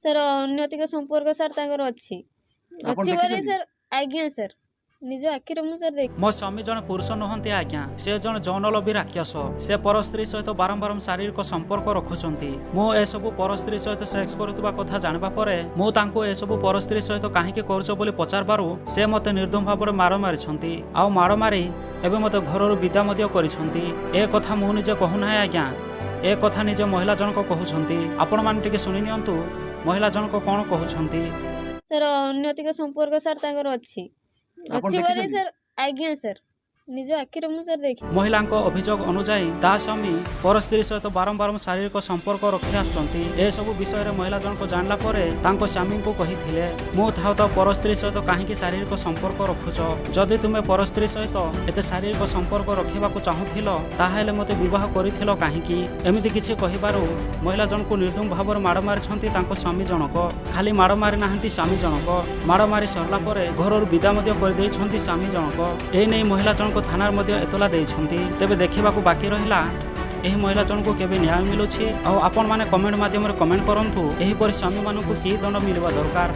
Sir, ଅନୈତିକ ସମ୍ପର୍କ sir ତାଙ୍କର ଅଛି। ଆପଣ ଅଛି ବୋଲି ଦେଖିଛନ୍ତି? ସାର୍, ଆଜ୍ଞା ସାର୍, ନିଜ ଆଖିରେ ମୁଁ ସାର୍ ଦେଖି ମୋ ସ୍ୱାମୀ ଜଣେ ପୁରୁଷ ନୁହନ୍ତି ଆଜ୍ଞା, ସେ ଜଣେ ଯୌନଲୋଭୀ ରାକ୍ଷସ। ସେ ପରସ୍ତ୍ରୀ ସହିତ ବାରମ୍ବାର ଶାରୀରିକ ସମ୍ପର୍କ ରଖୁଛନ୍ତି। ମୁଁ ଏସବୁ ପରସ୍ତ୍ରୀ ସହିତ ସେକ୍ସ କରୁଥିବା କଥା ଜାଣିବା ପରେ ମୁଁ ତାଙ୍କୁ ଏସବୁ ପରସ୍ତ୍ରୀ ସହିତ କାହିଁକି କରୁଛ ବୋଲି ପଚାରିବାରୁ ସେ ମୋତେ ନିର୍ଦ୍ଦମ ଭାବରେ ମାଡ଼ ମାରିଛନ୍ତି। ଆଉ ମାଡ଼ ମାରି ଏବେ ମୋତେ ଘରରୁ ବିଦା ମଧ୍ୟ କରିଛନ୍ତି। ଏ କଥା ମୁଁ ନିଜେ କହୁନାହିଁ ଆଜ୍ଞା, ଏ କଥା ନିଜେ ମହିଳା ଜଣକ କହୁଛନ୍ତି। ଆପଣମାନେ ଟିକେ ଶୁଣି ନିଅନ୍ତୁ ମହିଳା ଜଣକ କ'ଣ କହୁଛନ୍ତି। ସାର୍, ଅନୈତିକ ସମ୍ପର୍କ ସାର୍ ତାଙ୍କର ଅଛି। ଆପଣ ଅଛି ବୋଲି ଦେଖିଛନ୍ତି? ସାର୍, ଆଜ୍ଞା ସାର୍, ନିଜ ଆଖିରେ ମୁଁ ସାର୍ ଦେଖି ମହିଳାଙ୍କ ଅଭିଯୋଗ ଅନୁଯାୟୀ ତା ସ୍ୱାମୀ ପରସ୍ତ୍ରୀ ସହିତ ବାରମ୍ବାର ଶାରୀରିକ ସମ୍ପର୍କ ରଖି ଆସୁଛନ୍ତି। ଏସବୁ ବିଷୟରେ ମହିଳା ଜଣକ ଜାଣିଲା ପରେ ତାଙ୍କ ସ୍ୱାମୀଙ୍କୁ କହିଥିଲେ, ମୁଁ ଥାଉ ଥାଉ ପରସ୍ତ୍ରୀ ସହିତ କାହିଁକି ଶାରୀରିକ ସମ୍ପର୍କ ରଖୁଛ? ଯଦି ତୁମେ ପରସ୍ତ୍ରୀ ସହିତ ଏତେ ଶାରୀରିକ ସମ୍ପର୍କ ରଖିବାକୁ ଚାହୁଁଥିଲ, ତାହେଲେ ମୋତେ ବିବାହ କରିଥିଲ କାହିଁକି? ଏମିତି କିଛି କହିବାରୁ ମହିଳା ଜଣକୁ ନିର୍ଦ୍ଦମ ଭାବରେ ମାଡ଼ ମାରିଛନ୍ତି ତାଙ୍କ ସ୍ୱାମୀ ଜଣକ। ଖାଲି ମାଡ଼ ମାରି ନାହାନ୍ତି ସ୍ୱାମୀ ଜଣକ, ମାଡ଼ ମାରି ସରିଲା ପରେ ଘରରୁ ବିଦା ମଧ୍ୟ କରିଦେଇଛନ୍ତି ସ୍ୱାମୀ ଜଣକ। ଏ ନେଇ ମହିଳା ଜଣକ ଥାନାରେ ମଧ୍ୟ ଏତଲା ଦେଇଛନ୍ତି। ତେବେ ଦେଖିବାକୁ ବାକି ରହିଲା ଏହି ମହିଳା ଜଣକୁ କେବେ ନ୍ୟାୟ ମିଳୁଛି। ଆଉ ଆପଣମାନେ କମେଣ୍ଟ ମାଧ୍ୟମରେ କମେଣ୍ଟ କରନ୍ତୁ, ଏହିପରି ସ୍ୱାମୀମାନଙ୍କୁ କି ଦଣ୍ଡ ମିଳିବା ଦରକାର।